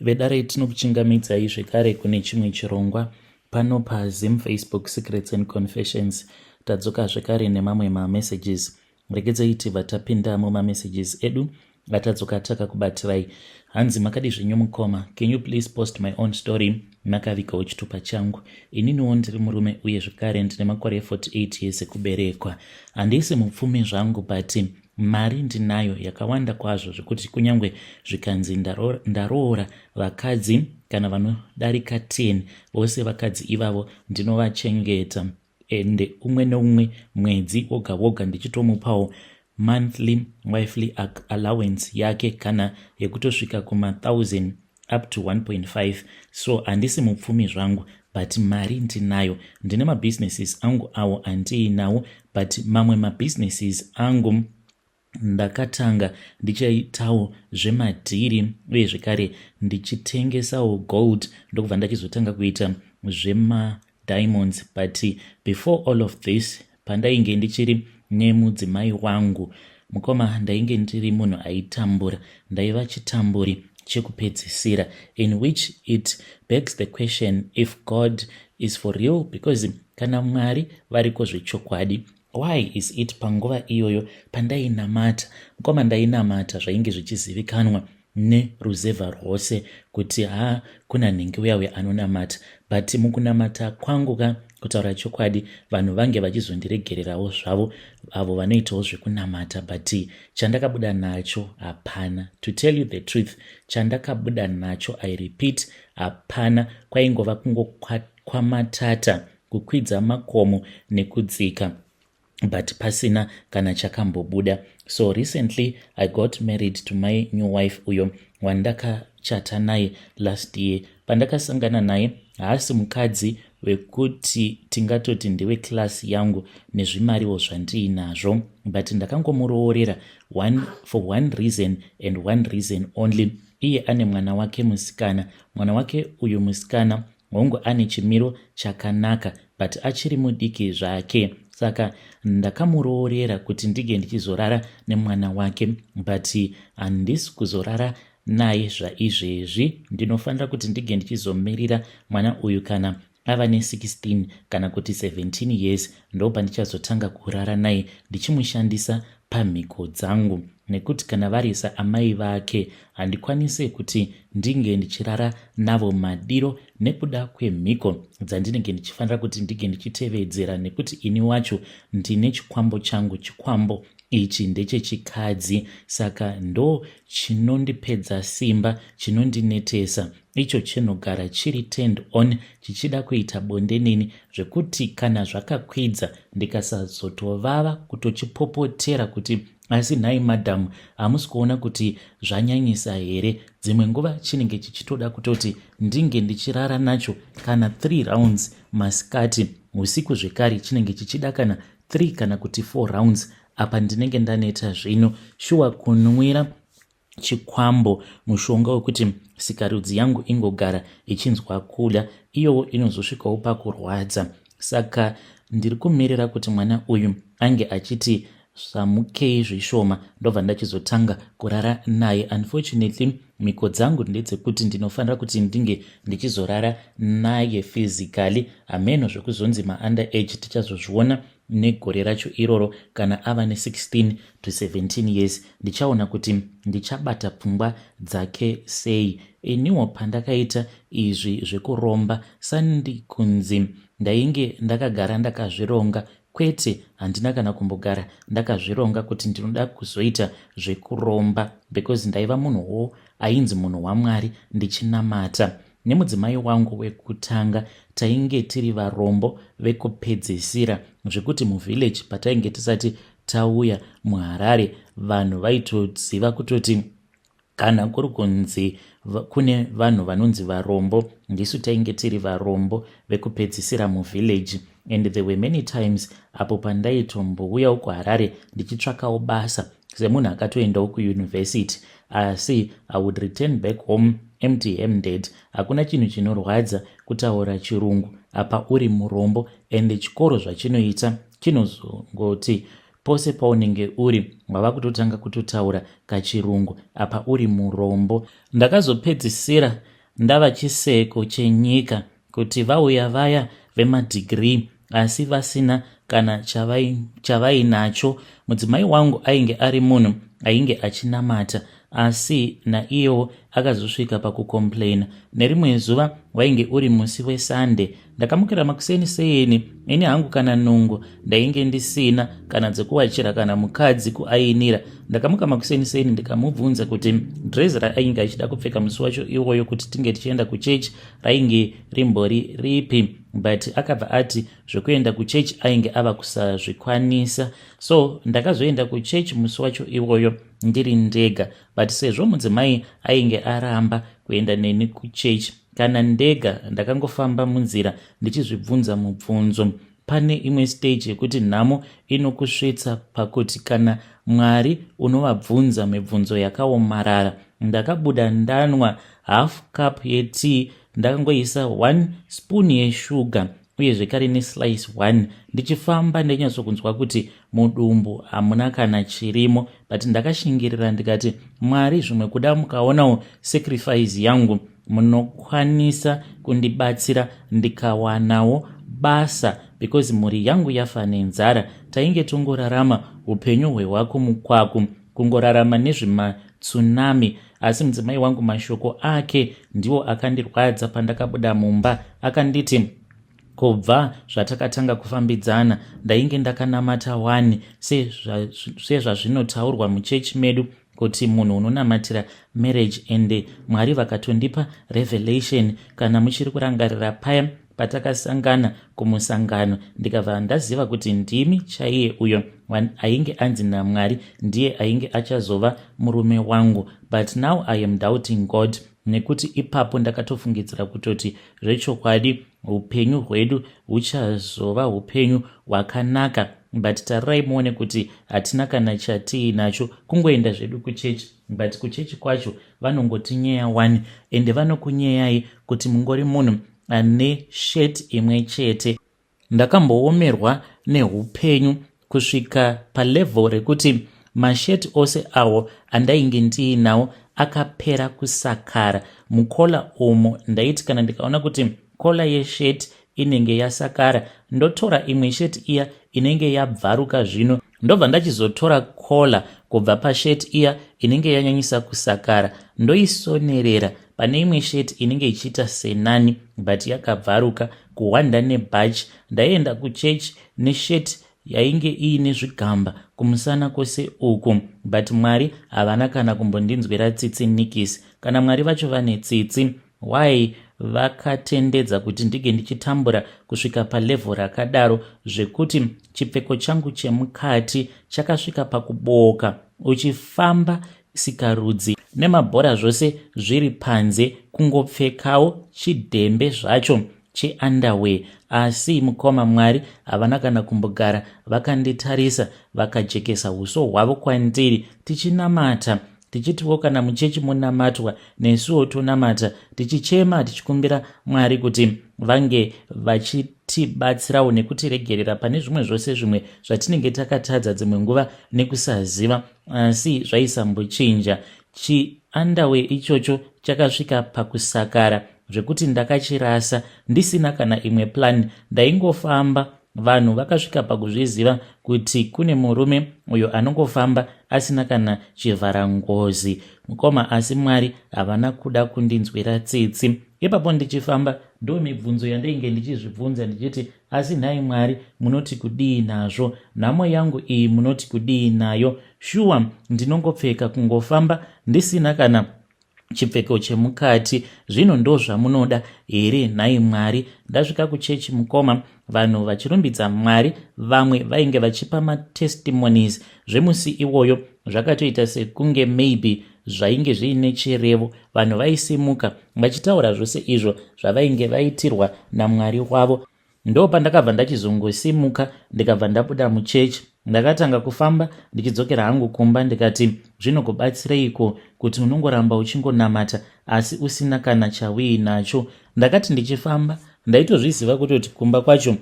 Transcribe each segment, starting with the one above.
Vedare, tinokuchingamidzai zvekare kune chimwe chirongwa pano paZim Facebook Secrets and Confessions. Tadzoka zvekare nemamwe mamessages. Regedzai tibva tapinda mumamessages edu atadzoka takakubatirai. Hanzi, "Makadi zvenyu mukoma? Can you please post my own story makavigawo chitupa changu? Ininiwo ndiri murume uye zvekare ndine makore 48 years ekuberekwa. Handisi mupfumi zvangu, but mari ndinayo yakawanda kwazvo, zvekuti kunyange zvikanzi ndaroora vakadzi kana vanodarika 10, vose vakadzi ivavo ndinovachengeta, ende umwe neumwe mwedzi woga woga ndichitomupawo monthly wifely allowance yake, kana yekutosvika kuma1000 up to 1.5. So handisi mupfumi zvangu, but mari ndinayo. Ndine mabusinesses angu awo andiinawo, but mamwe mabusinesses angu ndakatanga ndichaitawo zvemadhiri uye zvekare ndichitengesawo gold, ndokubva ndachizotanga kuita zvemadiamonds. But before all of this, pandainge ndichiri nemudzimai wangu, mukoma, ndainge ndiri munhu aitambura. Ndaiva chitamburi chekupedzisira, in which it begs the question if God is for real, because kana Mwari variko zvechokwadi, why is it panguva iyoyo pandainamata, mukoma, ndainamata zvainge zvichizivikanwa neruzevha rwose kuti ha, kuna nhingi uya uya anonamata. But mukunamata kwangu ka, kutaura chokwadi, vanhu vange vachizondiregererawo zvavo avo vanoitawo zvekunamata, but chandakabuda nacho hapana. To tell you the truth, chandakabuda nacho, I repeat, hapana. Kwaingova kungokwamatata, kukwidza makomo nekudzika, but pasina kana chakambobuda. So recently I got married to my new wife, uyo wandakachata naye last year. Pandakasangana naye, haasi mukadzi wekuti tingatoti ndewe class yangu nezvimariwo zvandiinazvo, but ndakangomuroorera for one reason and one reason only. Iye ane mwana wake musikana. Mwana wake uyu musikana, hongu, ane chimiro chakanaka, but achiri mudiki zvake. Saka ndakamuroorera kuti ndinge ndichizorara nemwana wake, but handisi kuzorara naye zvaizvezvi. Ndinofanira kuti ndinge ndichizomirira mwana uyu kana ava ne16 kana kuti 17 years, ndo pandichazotanga kurara naye ndichimushandisa pamhiko dzangu, nekuti kana varisa amai vake, handikwanisi kuti ndinge ndichirara navo madiro nekuda kwemhiko dzandinenge ndichifanira kuti ndinge ndichitevedzera, nekuti ini wacho ndine chikwambo changu. Chikwambo ichi ndechechikadzi, saka ndo chinondipedza simba, chinondinetesa. Icho chinogara chiri turned on, chichida kuita bonde neni, zvekuti kana zvakakwidza ndikasazotovava kutochipopotera kuti, 'Asi nhai madhamu, hamusi kuona kuti zvanyanyisa here?' Dzimwe nguva chinenge chichitoda kutoti ndinge ndichirara nacho kana 3 rounds masikati. Usiku zvekare chinenge chichida kana 3 kana kuti 4 rounds. Apa ndinenge ndaneta zvino. Shuwa, kunwira chikwambo mushonga wekuti sikarudzi yangu ingogara ichinzwa kuda, iyowo inozosvikawo pakurwadza. Saka ndiri kumirira kuti mwana uyu ange achiti svamukei zvishoma, ndobva ndachizotanga kurara naye. Unfortunately, mhiko dzangu ndedzekuti ndinofanira kuti ndinge ndichizorara naye physically. Hameno zvekuzonzi maunder age tichazozviona negore racho iroro. Kana ava ne16 to 17 years, ndichaona kuti ndichabata pfungwa dzake sei. Iniwo pandakaita izvi zvekuromba, sandi kunzi ndainge ndakagara ndakazvironga. Kwete, handina kana kumbogara ndakazvironga kuti ndinoda kuzoita zvekuromba, because ndaiva munhuwo ainzi munhu waMwari, ndichinamata. Nemudzimai wangu wekutanga tainge tiri varombo vekupedzisira, zvekuti muvillage patainge tisati tauya muHarare, vanhu vaitoziva kutoti kana kuri kunzi kune vanhu vanonzi varombo, ndisu tainge tiri varombo vekupedzisira muvillage. And there were many times apo pandaitombouyawo kuHarare ndichitsvakawo basa semunhu akatoendawo kuyunivhesity, asi I would return back home empty handed. Hakuna chinhu chinorwadza kutaura chirungu apa uri murombo, ende chikoro zvachinoita chinozongoti pose paunenge uri wava kutotanga kutotaura kachirungu apa uri murombo. Ndakazopedzisira ndava chiseko chenyika kuti vauya vaya vemadegree asi vasina kana chavainacho. Mudzimai wangu ainge ari munhu ainge achinamata asi naiyewo akazosvika pakucomplaina. Nerimwe zuva wainge uri musi weSunday, ndakamukira makuseni seni. Ini hangu kana nungo ndainge ndisina, kana dzekuwachira kana mukadzi kuayinira. Ndakamuka makuseni seni ndikamubvunza kuti dress raainge achida kupfeka musi wacho iwoyo kuti tinge tichienda kuchechi rainge rimbori ripi, but akabva ati zvekuenda kuchechi ainge ava kusazvikwanisa. So ndakazoenda kuchechi musi wacho iwoyo ndiri ndega, but sezvo mudzimai ainge aramba kuenda neni kuchechi, kana ndega ndakangofamba munzira ndichizvibvunza mubvunzo. Pane imwe stage yekuti nhamo inokusvitsa pakuti kana Mwari unovabvunza mibvunzo yakaomarara. Ndakabuda ndanwa half cup yetea, ndakangoisa one spoon yeshuga uye zvekare neslice one. Ndichifamba ndainyatsokunzwa kuti mudumbu hamuna kana chirimo, but ndakashingirira ndikati, "Mwari, zvimwe kuda mukaonawo sacrifice yangu, munokwanisa kundibatsira ndikawanawo basa, because mhuri yangu yafa nenzara." Tainge tongorarama upenyu hwehwako mukwaku, kungorarama nezvematsunami. Asi mudzimai wangu mashoko ake ndiwo akandirwadza. Pandakabuda mumba akanditi, "Kubva zvatakatanga kufambidzana ndainge ndakanamata wani sezvazvinotaurwa muchechi medu kuti munhu unonamatira marriage, ende Mwari vakatondipa revelation. Kana muchiri kurangarira paya patakasangana kumusangano, ndikabva ndaziva kuti ndimi chaiye uyo ainge anzi naMwari ndiye ainge achazova murume wangu. But now I am doubting God, nekuti ipapo ndakatofungidzira kutoti zvechokwadi upenyu hwedu huchazova upenyu hwakanaka, but tarirai muone kuti hatina kana chatiinacho, kungoenda zvedu kuchechi, but kuchechi kwacho vanongotinyeya wani, ende vanokunyeyai kuti mungori munhu ane shirt imwe chete." Ndakamboomerwa neupenyu kusvika palevel rekuti masheti ose awo andainge ndiinawo akapera kusakara. Mucollar umo ndaiti kana ndikaona kuti collar yesheti inenge yasakara, ndotora imwe sheti iya inenge yabvaruka. Zvino ndobva ndachizotora collar kubva pasheti iya inenge yanyanyisa kusakara, ndoisonerera pane imwe sheti inenge ichiita senani but yakabvaruka. Kuhwanda nebhachi, ndaienda kuchechi nesheti yainge iine zvigamba kumusana kwose uku, but Mwari havana kana kumbondinzwira tsitsi nikisi. Kana Mwari vacho vane tsitsi, why vakatendedza kuti ndinge ndichitambura kusvika palevel rakadaro, zvekuti chipfeko changu chemukati chakasvika pakuboka, uchifamba sikarudzi nemabhora zvose zviri panze, kungopfekawo chidhembe zvacho cheunderwear? Asi mukoma, Mwari havana kana kumbogara vakanditarisa vakajekesa uso hwavo kwandiri. Tichinamata, tichitiwo kana muchechi munamatwa, nesuwo tonamata, tichichema, tichikumbira Mwari kuti vange vachitibatsirawo nekutiregerera pane zvimwe zvose zvimwe zvatinenge takatadza dzimwe nguva nekusaziva. Asi zvaisambochinja. Chiunderwear ichocho chakasvika pakusakara zvekuti ndakachirasa ndisina kana imwe plan. Ndaingofamba, vanhu vakasvika pakuzviziva kuti kune murume uyo anongofamba asina kana chivharangozi, mukoma. Asi Mwari havana kuda kundinzwira tsitsi. Ipapo ndichifamba, ndo mibvunzo yandainge ndichizvibvunza ndichiti, "Asi nhai Mwari, munoti kudii nazvo? Nhamo yangu iyi munoti kudii nayo? Shuwa ndinongopfeka kungofamba ndisina kana chipfeko chemukati. Zvino ndo zvamunoda here nhai Mwari?" Ndasvika kuchechi, mukoma, vanhu vachirumbidza Mwari, vamwe vainge vachipa matestimonies zvemusi iwoyo. Zvakatoita sekunge maybe zvainge zviine chirevo. Vanhu vaisimuka vachitaura zvose izvo zvavainge vaitirwa naMwari wavo. Ndo pandakabva ndachizongosimuka, ndikabva ndabuda muchechi. Ndakatanga kufamba ndichidzokera hangu kumba, ndikati, "Zvinokubatsireiko kuti unongoramba uchingonamata asi usina kana chauinacho?" Ndakati ndichifamba, ndaitozviziva kutoti kumba kwacho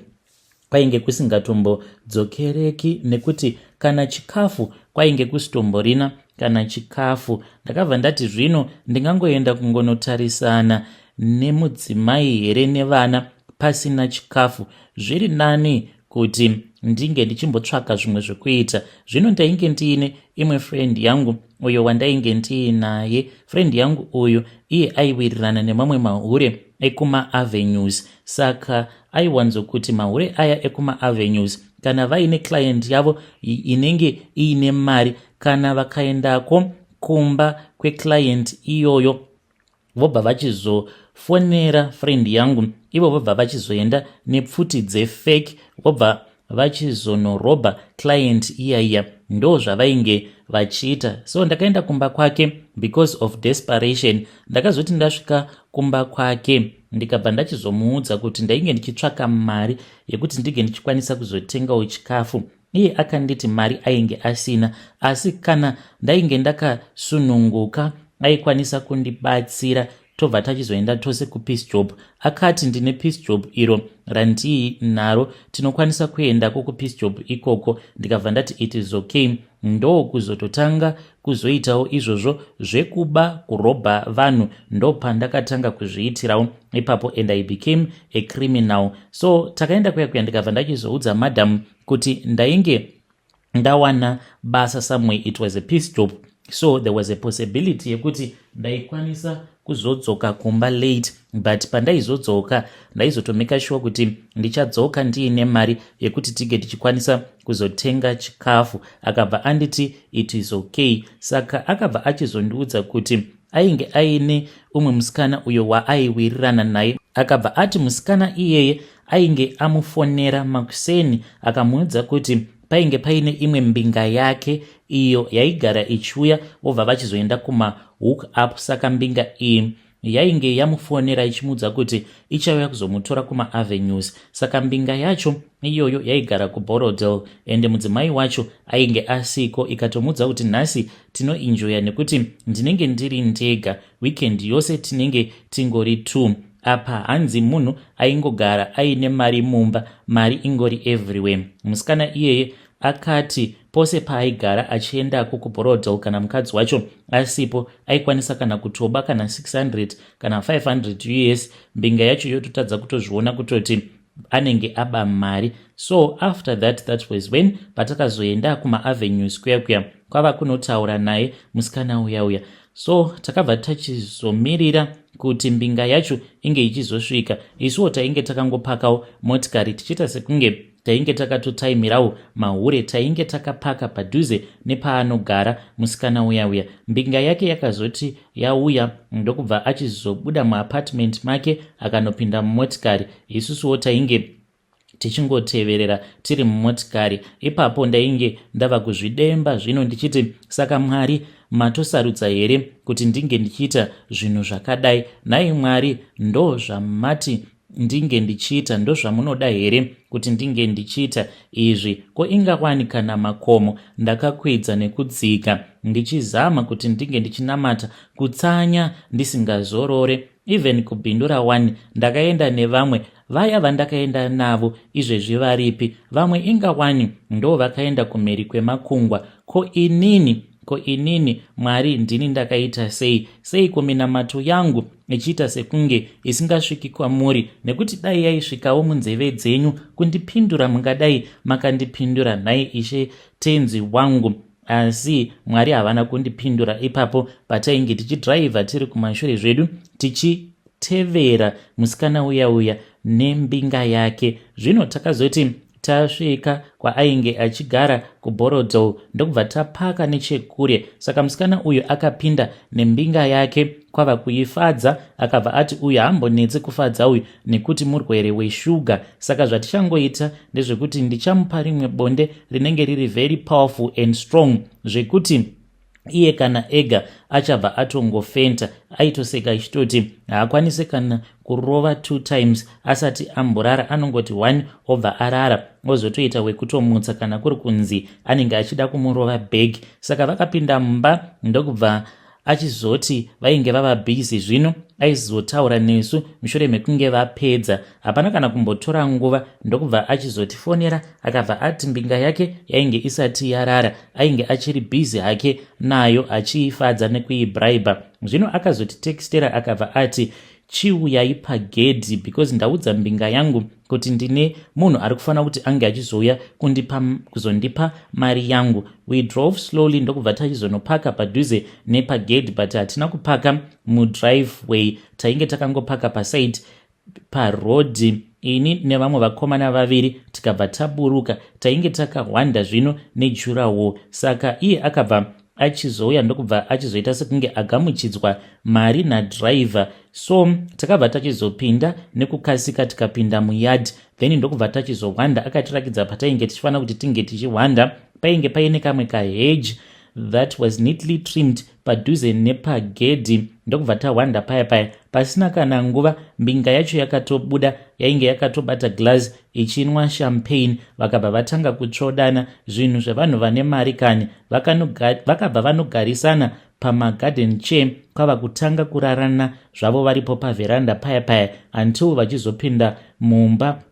kwainge kusingatombodzokereki, nekuti kana chikafu kwainge kusitomborina kana chikafu. Ndakabva ndati zvino ndingangoenda kungonotarisana. Nemudzimai here nevana pasina chikafu? Zviri nani kuti ndinge ndichimbotsvaka zvimwe zvekuita. Zvino ndainge ndiine imwe friend yangu uyo wandainge ndiinaye. Friend yangu uyu iye aiwirirana nemamwe mahure ekumaAvenues, saka aiwanzokuti mahure aya ekumaAvenues kana vaine client yavo inenge iine mari, kana vakaendako kumba kweclient iyoyo, vobva vachizofonera friend yangu, ivo vobva vachizoenda nepfuti dzefake, vobva vachizonorobha client iyaiya. Ndo zvavainge vachiita. So ndakaenda kumba kwake because of desperation. Ndakazoti ndasvika kumba kwake, ndikabva ndachizomuudza kuti ndainge ndichitsvaka mari yekuti ndinge ndichikwanisa kuzotengawo chikafu. Iye akanditi mari ainge asina, asi kana ndainge ndakasununguka aikwanisa kundibatsira, tobva tachizoenda tose kupiece job. Akati, "Ndine piece job iro randiinaro, tinokwanisa kuendako kupiece job ikoko." Ndikabva ndati, "It is okay." Ndo kuzototanga kuzoitawo izvozvo zvekuba, kurobha vanhu. Ndo pandakatanga kuzviitirawo ipapo and I became a criminal. So takaenda kuya kuya, ndikabva ndachizoudza madam kuti ndainge ndawana basa somewhere. It was a piece job, so there was a possibility yekuti ndaikwanisa kuzodzoka kumba late, but pandaizodzoka ndaizotomeka sure kuti ndichadzoka ndiine mari yekuti tige tichikwanisa kuzotenga chikafu. Akabva anditi, "It is okay." Saka akabva achizondiudza kuti ainge aine umwe musikana uyo waaiwirirana naye. Akabva ati musikana iyeye ainge amufonera makuseni, akamuudza kuti painge paine imwe mbinga yake iyo yaigara ichiuya, vobva vachizoenda kumahook up. Saka mbinga iyi yainge yamufonera ichimuudza kuti ichauya kuzomutora kumaAvenues. Saka mbinga yacho iyoyo yaigara kuBorrowdale, ende mudzimai wacho ainge asiko. Ikatomuudza kuti, "Nhasi tinoenjoya nekuti ndinenge ndiri ndega weekend yose, tinenge tingori two." Apa hanzi munhu aingogara aine mari mumba, mari ingori everywhere. Musikana iyeye akati pose paaigara achiendako kuBorrowdale, kana mukadzi wacho asipo, aikwanisa kana kutoba kana 600 kana 500 US, mbinga yacho yototadza kutozviona kutoti anenge aba mari. So after that, that was when patakazoenda kumaAvenues kuya kuya, kwava kunotaura naye musikana uya uya. So takabva tachizomirira kuti mbinga yacho inge ichizosvika. Isuwo tainge takangopakawo motikari, tichiita sekunge tainge takatotaimirawo mahure. Tainge takapaka padhuze nepaanogara musikana uya uya. Mbinga yake yakazoti yauya, ndokubva achizobuda muapartment make, akanopinda mumotikari. Isusuwo tainge tichingoteverera tiri mumotikari ipapo. Ndainge ndava kuzvidemba zvino ndichiti, "Saka Mwari matosarudza here kuti ndinge ndichiita zvinhu zvakadai? Nhai Mwari, ndo zvamati ndinge ndichiita? Ndo zvamunoda here kuti ndinge ndichiita izvi? Ko ingawani kana makomo ndakakwidza nekudzika ndichizama kuti ndinge ndichinamata, kutsanya ndisingazorore. Even kuBindura 1 ndakaenda nevamwe vaya vandakaenda navo, izvezvi varipi? Vamwe ingawani ndo vakaenda kumhiri kwemakungwa. Ko inini, ko inini Mwari, ndini ndakaita sei? Seiko minamato yangu ichiita sekunge isingasviki kwamuri? Nekuti dai yaisvikawo munzeve dzenyu, kundipindura mungadai makandipindura, nhai Ishe Tenzi wangu." Asi Mwari havana kundipindura. Ipapo patainge tichidhiraivha tiri kumashure zvedu, tichitevera musikana uya uya nembinga yake. Zvino takazoti tasvika kwaainge achigara kuBorrowdale, ndokubva tapaka nechekure. Saka musikana uyu akapinda nembinga yake, kwava kuifadza. Akabva ati, "Uyu haambonetsi kufadza uyu nekuti murwere weshuga. Saka zvatichangoita ndezvekuti ndichamupa rimwe bonde rinenge riri very powerful and strong, zvekuti iye kana ega achabva atongofenta." Aitoseka achitoti haakwanisi kana kurova two times asati amborara, anongoti one obva arara, ozotoita wekutomutsa kana kuri kunzi anenge achida kumurova bag. Saka vakapinda mumba, ndokubva achizoti vainge vava busy zvino, aizotaura nesu mushure mekunge vapedza. Hapana kana kumbotora nguva, ndokubva achizotifonera. Akabva ati mbinga yake yainge isati yarara, ainge achiri busy hake nayo achiifadza nekuibraiba. Zvino akazotitextera, akabva ati, Chiuyai pagedhi because ndaudza mbinga yangu kuti ndine munhu ari kufanira kuti ange achizouya kundipa, kuzondipa mari yangu. We drove slowly, ndokubva tachizonopaka padhuze nepagedhi, but hatina kupaka mudriveway, tainge takangopaka paside parodhi, ini nevamwe vakomana vaviri. Tikabva taburuka, tainge takahwanda zvino nedurawall. Saka iye akabva achizouya, ndokubva achizoita sekunge agamuchidzwa mari nadhiraivha. So takabva tachizopinda nekukasika, tikapinda muyard, then ndokubva tachizohwanda. Akatirakidza patainge tichifanira kuti tinge tichihwanda. Painge paine kamwe kahedge that was neatly trimmed padhuze nepagedhi, ndokubva tahwanda paya paya. Pasina kana nguva, mbinga yacho yakatobuda, yainge yakatobata glass ichinwa champagne. Vakabva vatanga kutsvodana, zvinhu zvevanhu vane mari kani. Vakabva vanogarisana pamagarden chair, kwava kutanga kurarana zvavo varipo pavheranda paya paya until vachizopinda mumba.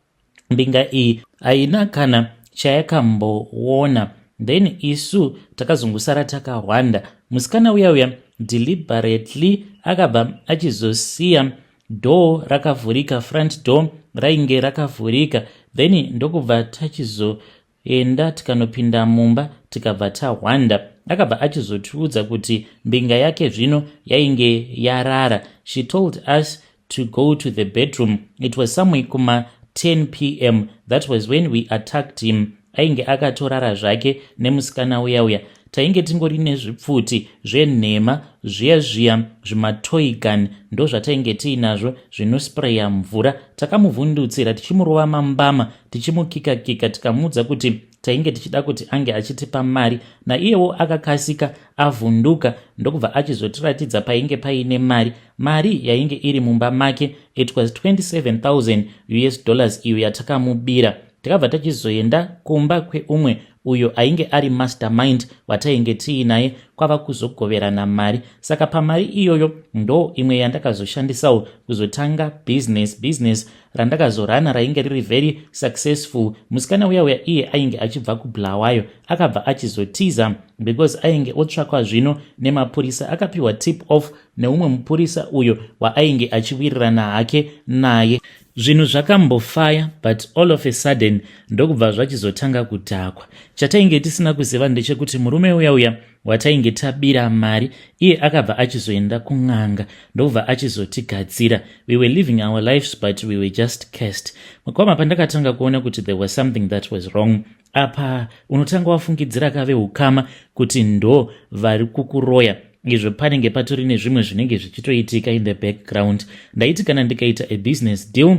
Mbinga iyi haina kana chayakamboona. Then isu takazongosara takahwanda. Musikana uya uya deliberately akabva achizosiya door rakavhurika, front door rainge rakavhurika. Then ndokubva tachizoenda, tikanopinda mumba, tikabva tahwanda. Akabva achizotiudza kuti mbinga yake zvino yainge yarara. She told us to go to the bedroom. It was somewhere kuma 10 p.m. That was when we attacked him. Ainge akatorara zvake nemusikana uya uya. Tainge tingori nezvipfuti zvenhema zviya zviya, zvimatoy gun, ndo zvatainge tiinazvo zvinospraya mvura. Takamuvhundutsira tichimurova mambama, tichimukika-kika, tikamuudza kuti tainge tichida kuti ange achitipa mari. Naiyewo akakasika avhunduka, ndokubva achizotiratidza painge paine mari. Mari yainge iri mumba make, it was 27,000 US dollars iyo yatakamubira. Takabva tachizoenda kumba kweumwe uyo ainge ari mastermind watainge tiinaye, kwava kuzogoverana mari. Saka pamari iyoyo ndo imwe yandakazoshandisawo kuzotanga business. Business randakazorana rainge riri very successful. Musikana uya uya iye ainge achibva kuBulawayo, akabva achizotiza because ainge otsvakwa zvino nemapurisa. Akapiwa tip off neumwe mupurisa uyo waainge achiwirirana hake naye. Zvinhu zvakambofaya, but all of a sudden ndokubva zvachizotanga kudhakwa. Chatainge tisina kuziva ndechekuti murume uya uya watainge tabira mari, iye akabva achizoenda kun'anga, ndokubva achizotigadzira. We were living our lives, but we were just cursed. Mukoma, pandakatanga kuona kuti there was something that was wrong apa, unotanga wafungidzira kave ukama kuti ndo vari kukuroya, izvo panenge patori nezvimwe zvinenge zvichitoitika in the background. Ndaiti kana ndikaita a business deal,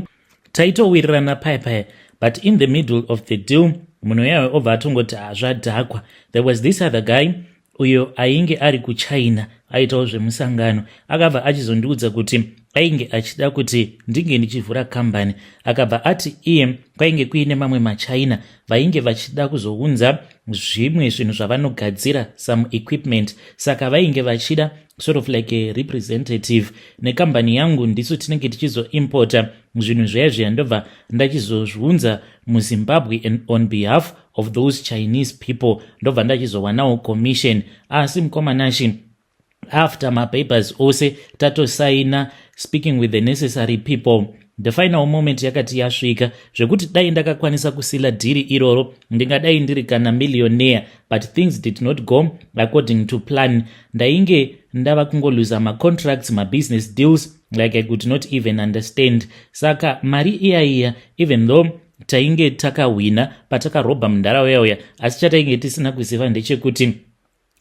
taitowirirana paya paya, but in the middle of the deal munhu uyayo obva atongoti hazvadhakwa. There was this other guy uyo ainge ari kuChina, aitawo zvemusangano. Akabva achizondiudza kuti ainge achida kuti ndinge ndichivhura kambani. Akabva ati iye kwainge kuine mamwe maChina vainge vachida kuzounza zvimwe zvinhu zvavanogadzira, some equipment, saka vainge vachida sort of like a representative nekambani yangu. Ndisu tinenge tichizoimpota zvinhu zviya zviya, ndobva ndachizozviunza muZimbabwe and on behalf of those Chinese people, ndobva ndachizowanawo commission. Asi mukomanashi, after mapapers ose tatosaina, speaking with the necessary people, the final moment yakati yasvika zvekuti dai ndakakwanisa kusila dhiri iroro, ndingadai ndiri kana millionaire, but things did not go according to plan. Ndainge ndava kungoluza macontracts, mabusiness deals, like I could not even understand. Saka mari iya iya, even though tainge takahwina patakarobha munharaunda uya, asi chatainge tisina kuziva ndechekuti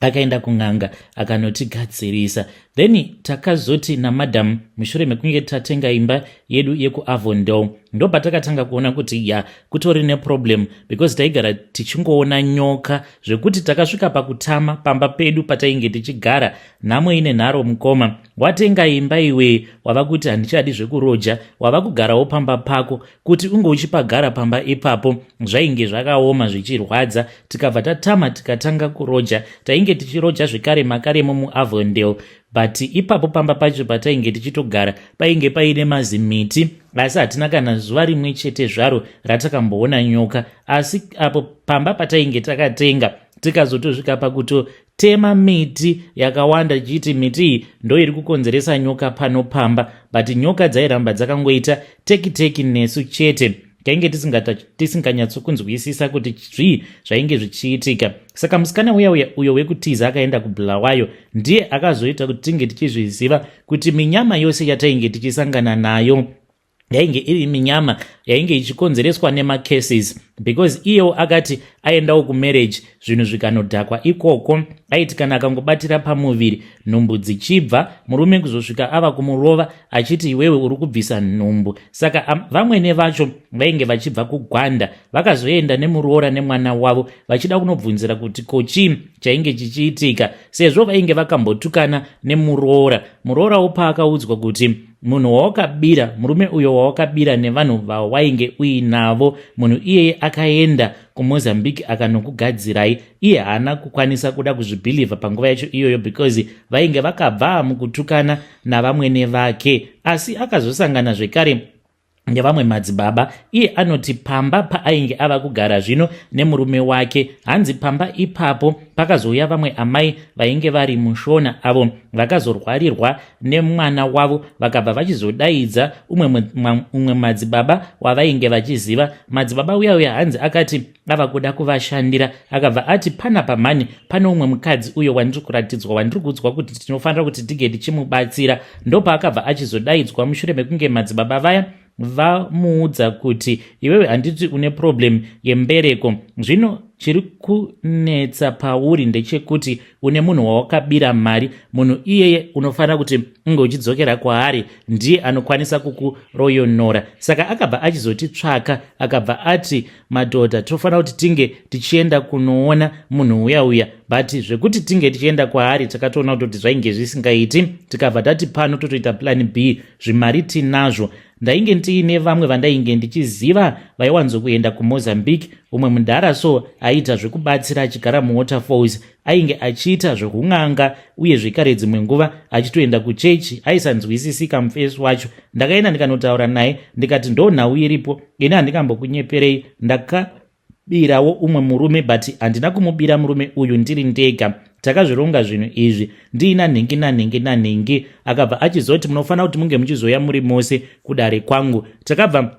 akaenda kun'anga akanotigadzirisa. Then takazoti namadam, mushure mekunge tatenga imba yedu yekuAvondale, ndopatakatanga kuona kuti ya, kutori neproblem, because taigara tichingoona nyoka, zvekuti takasvika pakutama pamba pedu patainge tichigara. Nhamo ine nharo, mukoma. Watenga imba iwe, wava kuti handichadi zvekuroja, wava kugarawo pamba pako. Kuti unge uchipagara pamba ipapo zvainge zvakaoma, zvichirwadza. Tikabva tatama, tikatanga kuroja. Tainge tichiroja zvekare makaremo muAvondale, but ipapo pamba pacho patainge tichitogara painge paine mazimiti, asi hatina kana zuva rimwe chete zvaro ratakamboona nyoka. Asi apo pamba patainge takatenga, tikazotosvika pakuto Tichitema miti yakawanda tichiti miti iyi ndo iri kukonzeresa nyoka pano pamba, but nyoka dzairamba dzakangoita teki teki nesu chete. Tainge tisinganyatsokunzwisisa kuti zvii zvainge zvichiitika. Saka musikana uya uya uyo wekutiza akaenda kuBulawayo ndiye akazoita kuti tinge tichizviziva kuti minyama yose yatainge tichisangana nayo yainge iri minyama yainge ichikonzereswa nemacases, because iyewo akati aendawo kumarriage, zvinhu zvikanodhakwa ikoko. Aiti kana akangobatira pamuviri, nhumbu dzichibva, murume kuzosvika ava kumurova achiti, "Iwewe uri kubvisa nhumbu." Saka vamwene vacho vainge vachibva kuGwanda vakazoenda nemuroora nemwana wavo vachida kunobvunzira kuti ko chii chainge chichiitika, sezvo vainge vakambotukana nemuroora. Muroora paakaudzwa kuti munhu wawakabira, murume uyo wawakabira nevanhu vawainge uinavo, munhu iyeye akaenda kuMozambique akanokugadzirai, iye haana kukwanisa kuda kuzvibhilivha panguva yacho iyoyo, because vainge vakabva mukutukana navamwene vake. Asi akazosangana zvekare nevamwe madzibaba. Iye anoti pamba paainge ava kugara zvino nemurume wake, hanzi pamba ipapo pakazouya vamwe amai vainge vari muShona, avo vakazorwarirwa nemwana wavo, vakabva vachizodaidza umwe madzibaba wavainge vachiziva. Madzibaba uya uya hanzi akati ava kuda kuvashandira, akabva ati, "Panapa mhani pane umwe mukadzi uyo wandiri kuratidzwa, wandiri kuudzwa kuti tinofanira kuti tige tichimubatsira." Ndopaakabva achizodaidzwa mushure mekunge madzibaba vaya vamuudza kuti, "Iwewe handiti une problem yembereko? Zvino chiri kunetsa pauri ndechekuti une munhu wawakabira mari. Munhu iyeye unofanira kuti unge uchidzokera kwaari, ndiye anokwanisa kukuroyonora." Saka akabva achizotitsvaka, akabva ati, "Madhodha, tofanira kuti tinge tichienda kunoona munhu uya uya." But zvekuti tinge tichienda kwaari, takatoona kutoti zvainge zvisingaiti. Tikabva tati pano totoita plan B. Zvimari tinazvo. Ndainge ndiine vamwe vandainge ndichiziva vaiwanzokuenda kuMozambique. Umwe mudhara so aiita zvekubatsira, achigara muWaterfalls. Ainge achiita zveun'anga uye zvekare dzimwe nguva achitoenda kuchechi. Aisanzwisisika mufesi wacho. Ndakaenda ndikanotaura naye, ndikati, "Ndo nhau iripo. Ini handikambokunyeperei, ndakabirawo umwe murume, but handina kumubira murume uyu ndiri ndega. Takazvironga zvinhu izvi ndiina nhingi nanhingi nanhingi." Akabva achizoti, "Munofanira kuti munge muchizoya muri mose kudare kwangu." Takabva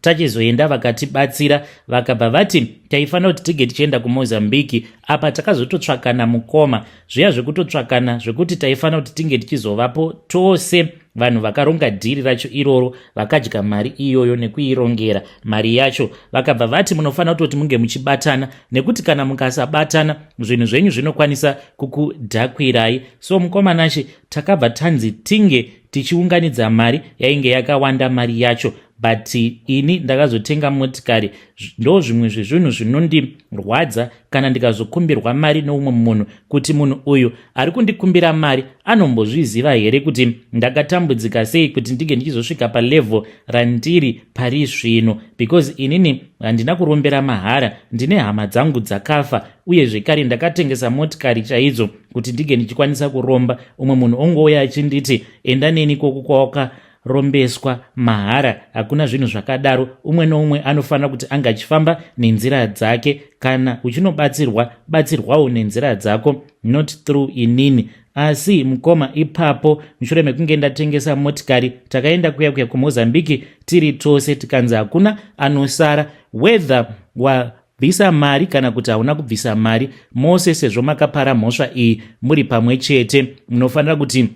tachizoenda, vakatibatsira, vakabva vati taifanira kuti tige tichienda kuMozambiki. Apa takazototsvakana, mukoma, zviya zvekutotsvakana zvekuti taifanira kuti tinge tichizovapo tose. Vanhu vakaronga dhiri racho iroro, vakadya mari iyoyo nekuirongera mari yacho, vakabva vati munofanira kutoti munge muchibatana, nekuti kana mukasabatana zvinhu zvenyu zvinokwanisa kukudhakwirai. So mukomanache, takabva tanzi tinge tichiunganidza mari. Yainge yakawanda mari yacho, but ini ndakazotenga motikari. Ndo zvimwe zvezvinhu zvinondirwadza kana ndikazokumbirwa mari neumwe munhu, kuti munhu uyu ari kundikumbira mari anombozviziva here kuti ndakatambudzika sei kuti ndinge ndichizosvika palevel randiri pari zvino? Because inini handina kurombera mahara. Ndine hama dzangu dzakafa, uye zvekare ndakatengesa motikari chaidzo kuti ndinge ndichikwanisa kuromba. Umwe munhu ongouya achinditi, "Enda neni koko kwawakarombeswa mahara." Hakuna zvinhu zvakadaro. Umwe noumwe anofanira kuti ange achifamba nenzira dzake. Kana uchinobatsirwa, batsirwawo nenzira dzako, not through inini. Asi mukoma, ipapo mushure mekunge ndatengesa motikari, takaenda kuya kuya kuMozambiki tiri tose. Tikanzi hakuna anosara, whether wabvisa mari kana kuti hauna kubvisa mari, mose sezvo makapara mhosva iyi muri pamwe chete, munofanira kuti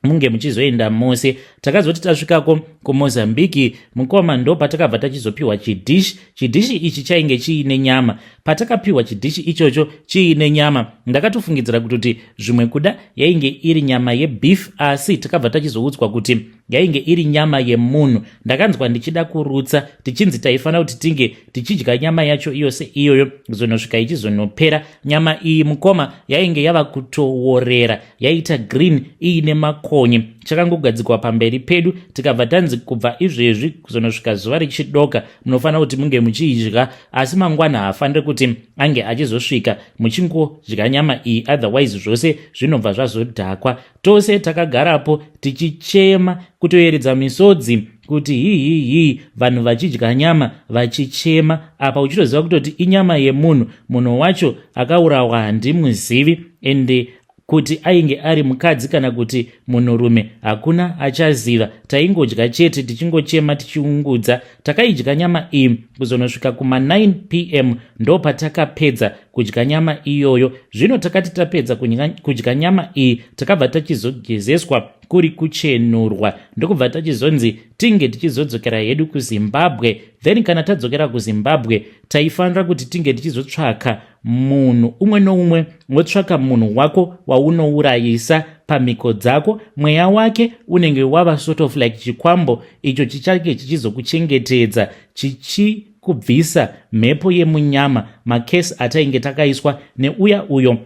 munge muchizoenda mose. Takazoti tasvikako kuMozambiki, mukoma, ndo patakabva tachizopiwa chidhishi. Chidhishi ichi chainge chiine nyama. Patakapiwa chidhishi ichocho chiine nyama, ndakatofungidzira kutoti zvimwe kuda yainge iri nyama yebeef, asi takabva tachizoudzwa kuti yainge iri nyama yemunhu. Ndakanzwa ndichida kurutsa, tichinzi taifanira kuti tinge tichidya nyama yacho iyose iyoyo kuzonosvika ichizonopera. Nyama iyi, mukoma, yainge yava kutoworera, yaita green, iine makonye. Chakangogadzikwa pamberi pedu, tikabva tanzi kubva izvezvi kuzonosvika zuva richidoka munofanira kuti munge muchiidya, asi mangwana haafaniri kuti ange achizosvika muchingodya nyama iyi, otherwise zvose zvinobva zvazodhakwa. Tose takagarapo tichichema, kutoyeredza misodzi. Kuti hihihi, vanhu vachidya nyama vachichema, apa uchitoziva kutoti inyama yemunhu. Munhu wacho akaurawa handimuzivi, ende kuti ainge ari mukadzi kana kuti munhurume hakuna achaziva. Taingodya chete tichingochema, tichiungudza. Takaidya nyama iyi kuzonosvika kuma9 p.m., ndo patakapedza kudya nyama iyoyo. Zvino takati tapedza kudya nyama iyi, takabva tachizogezeswa, kuri kuchenurwa, ndokubva tachizonzi tinge tichizodzokera hedu kuZimbabwe. Then kana tadzokera kuZimbabwe, taifanira kuti tinge tichizotsvaka munhu umwe noumwe, wotsvaka munhu wako waunourayisa pamhiko dzako. Mweya wake unenge wava sort of like chikwambo icho chichange chichizokuchengetedza, chichikubvisa mhepo yemunyama, makesi atainge takaiswa neuya uyo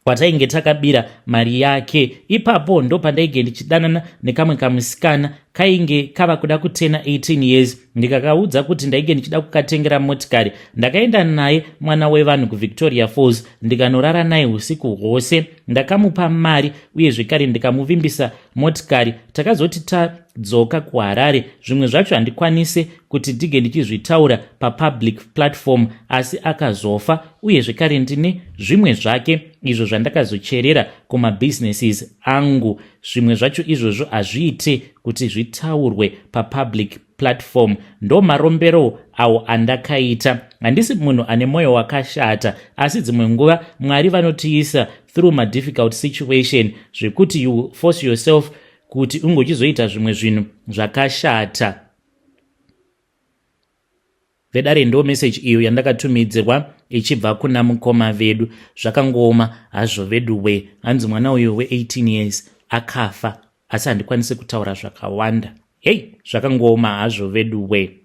kwatainge takabira mari yake. Ipapo ndo pandainge ndichidanana nekamwe kamusikana kainge kava kuda kutena 18 years. Ndikakaudza kuti ndainge ndichida kukatengera motikari. Ndakaenda naye mwana wevanhu kuVictoria Falls, ndikanorara naye usiku hwose. Ndakamupa mari uye zvekare ndikamuvimbisa motikari. Takazoti tadzoka kuHarare, zvimwe zvacho handikwanise kuti ndige ndichizvitaura papublic platform, asi akazofa. Uye zvekare ndine zvimwe zvake izvo zvandakazocherera kumabusinesses angu. Zvimwe zvacho izvozvo hazviite kuti zvitaurwe papublic platform. Ndo marombero awo andakaita. Handisi munhu ane mwoyo wakashata, asi dzimwe nguva Mwari vanotiisa through madifficult situation zvekuti you force yourself kuti ungochizoita zvimwe zvinhu zvakashata. Vedare, ndo meseji iyo yandakatumidzirwa ichibva kuna mukoma vedu. Zvakangooma hazvo vedu we. Hanzi mwana uyu we18 years akafa, asi handikwanisi kutaura zvakawanda. Hei, zvakangooma hazvo vedu we.